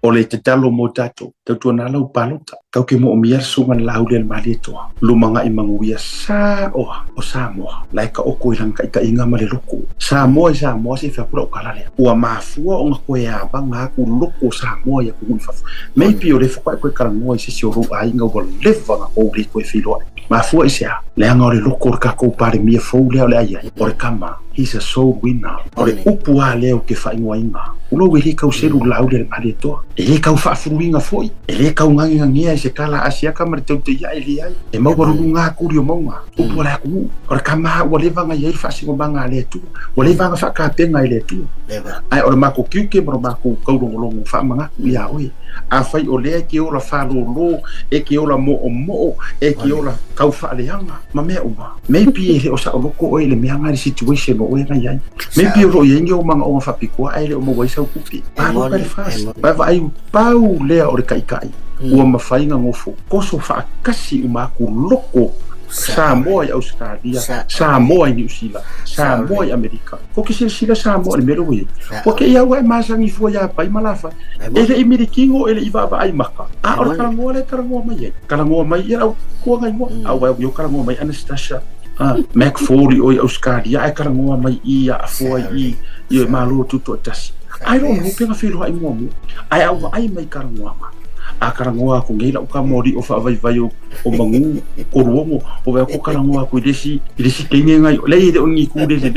O le tatalo mo tatou, tautuana lau palota, kau ke moomia le susuga i le Laauli a le Malietoa, lumagaʻi manuia saoa o Samoa, la e taoto i lana taitaiga ma le loto. Samoa i Samoa se i fai atu lau tala lea. Ua mafua ona toe avaga atu loto o Samoa i atunuu i fafo. Maybe o lea faatoa e toe talanoa i se isi o lou aiga ua leva ona tou le toe feiloai. Mafua i se a? Leaga o le loto o le tatou Palemia fou lea o le a i ai, o le tama, he's a soul winner. O le upu lava lea ou te faaigoaina, tulou e le tau selu le Laauli a le Malietoa, e le tau faafuluina foi, e le tau nagenagea i se tala a Asiata ma le teuteiaʻe, e leai, e maualuluga tuli o mauga, upu a le atunuu. O le tama lava ua leva ona i ai le faasinomaga a le Atua, ua leva ona faatapena e le Atua. Ae o le matou tiute ma le matou taulogologo faamanatu iā oe, afai o lea e te ola faalōlō, e te ola moomoo, e te ola tau faaleaga ma mea uma, Maybe e le o saoloto oe i le mea na i le situation o oe na i ai. Maybe o lo o i ai ni ou manaoga faapitoa ae le o maua ai sau tupe. Palota i le FAST. Vaavaai pau lea o le taitai ua mafai ona nofo toso faatasi uma atu loko Samoa i Ausetalia, Samoa i Niu Sila, Samoa i Amerika. Ko ke silasila Samoa i le mea lea ua i ai. Ua kei au e masani fua iā Pai ma Lafai. E le i milikino, e le i vaavaai maka. A o le talanoa lea e talanoa mai ai. Talanoa mai ia lau kuaga igoa. A ua au talanoa mai Anastasia Mac Foley o i Ausetalia ae talanoa mai i ia afoa i i e Malo Tutoatasi. I don't know pe na feiloai muamua. Ae a ua vaai mai i talanoaga. A talanoa atu nei lau tama o lio faavaivai o o Magū, Koluogo, o wea ko talanoa atu i le isi, i le isi teine ngai, leai e le o ni ku le le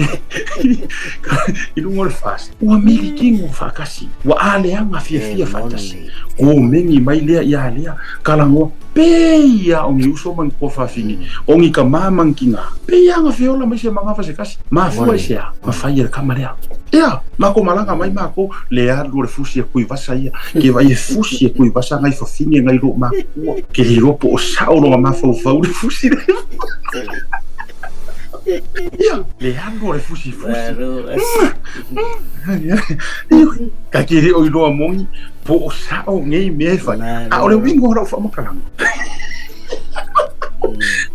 i luga o le FAST. Ua milikino faatasi, ua aleaga fiafia faatasi. Komeni mai lea ia lea, talanoa, pei lava o ni uso ma ni tuafafine, o ni tama ma ni tina, pei lava na feola mai se manava se tasi. Mafua i se a? Na fai e le tama lea. Ia, matou malaga mai matou, le alu o le fusi a Tuivasa ia, ke vaai e fusi e Tuivasa nai fafine nai lou matua, ke le iloa po o sao lona mafaufau i le fusi lea. Ia, le alu o le fusi fusi. Ka ke le o iloa moni po o sao nei mea e fai. A o le uiga o lau faamatalaga.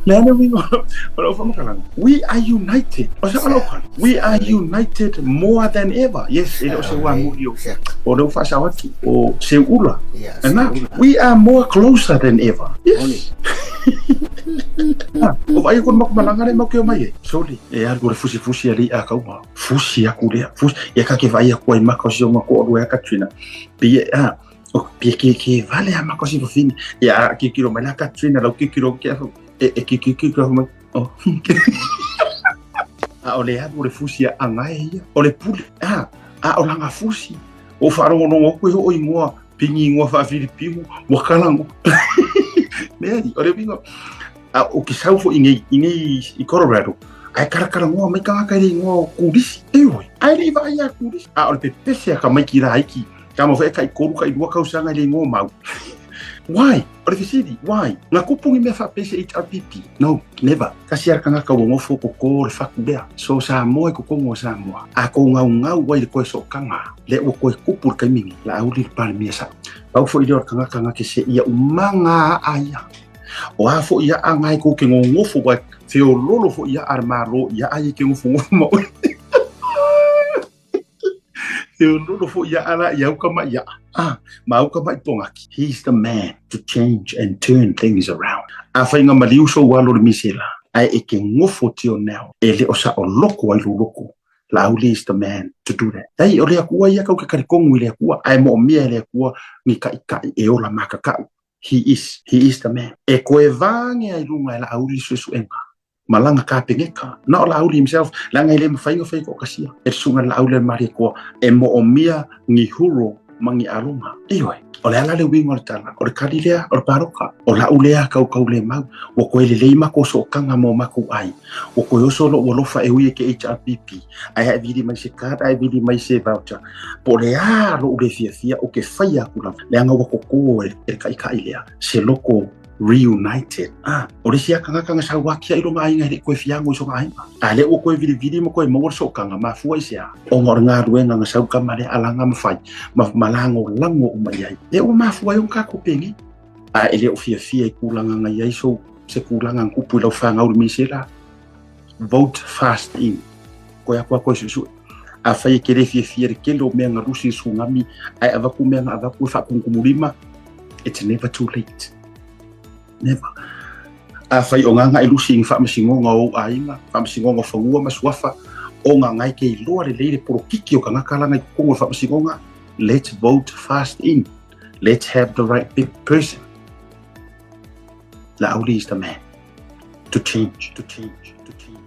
Le a le uiga o lau faamatalaga. We are united. O se alo kala. We are united more than ever. Yes, e le o se ua muli o. O le faasao atu o Seuula. Na, we are more closer than ever. Yes. O vai ko makumalaga le mau ke o mai e. Soli, e alu o le fusifusi a li a kaua. Fusi aku lea, fusi. Ia ka ke vai aku ai maka o si o mako o lua Katrina. Pie, a, o pie ke ke vale a maka o si fafine. Ia a kikiro mai la Katrina lau kikiro ke afu. E, e kikiro ke mai. Oh. A o le alu o le fusi a angae ia. O le pule, a, a o langa fusi. O whaarongorongo aku e ho o ingoa, pingi ingoa whaafilipimu, ua kalango. Mea, o le winga, a o ke sau fo i nei, i nei, i Colorado, ai karakarangoa mai kangaka i le ingoa o Kurisi. E oi, ai le iwa ai a Kurisi. A o le pepese a ka mai ki rā iki, ka mo whae kai koru kai lua kausanga i le ingoa mau. Why? O le fesili, why? Na kupu ni mea faapese HRPP? No, never. Kasi a kangaka ua ngofo ko ko le faku lea. So Samoa i kokogo o Samoa. A kou ngaungau ai le koe sookanga, lea ua koe kupu le taimi nei, la auli le Palemia sa. Pau foi lea o le kangaka nga ke se ia umanga a ia. O a foi ia a ngai kou ke ngongofo wai feololo foi ia a le Malo ia a ia ke ngofo ngofo ma oe. Feololo foi ia ala ia uka mai ia. Ah, ma uka mai pongaki. He's the man to change and turn things around. A whai nga maliu so walo le misela. Ae e ke ngofo tio neo. E le o sa o loko ai lo loko. Laauli is the man to do that. Dai, o le Akua ia kau ke karikongu i le Akua, ae moomia e le Akua ni kaʻikaʻi e ola makakau. He is, he is the man. E koe vāge ai lunga e Laauli suesuega, malaga Kapeneta, not Laauli himself, leaga e le mafai ona fai toatasia e le susuga i le Laauli a le Malietoa, e moomia ni huro ma ni aloga. Ioe, o le ala le uiga o le tala, o le kali lea, o le paloka, o la'u lea kaukaulēmau, ua koe lelei makou sootaga mo makou ai, ua koe oso lo'u alofa e ui e ke HRPP, ae a e vili mai se card, a e vili mai se voucher, po o le a lo'u le fiafia o ke faia aku lava, leaga ua koko e le ka'ika'i lea, se loko reunited. Ah, o le isi lava tagata na sau ake ai lona aiga e le i toe fiago i sona aiga. A lea ua toe vilivili ma toe maua le sootaga, mafua i se a? Ona o le galuega na sau tama lea a laga ma fai, ma, ma lagolago uma i ai. Lea ua mafua ai ona tatou penei. A e le o fiafia i tulaga na i ai sou, se tulaga na tupu i lau fanau i le misela, vote fast in. Koe aku a koe suesue. Afai e te le fiafia i le tele o mea na lusi i le tsunami ae avatu mea na avatu e faatumutumulima, it's never too late. Never. Afai o ngā e lusi i ni faamasinoga o ou aiga, faamasinoga o fanua ma suafa, o ngā ngai ke iloa lelei le polokiki o tagata la ngai totonu o le faamasinoga, let's vote fast in. Let's have the right big person. Laauli is the man to change, to change, to change.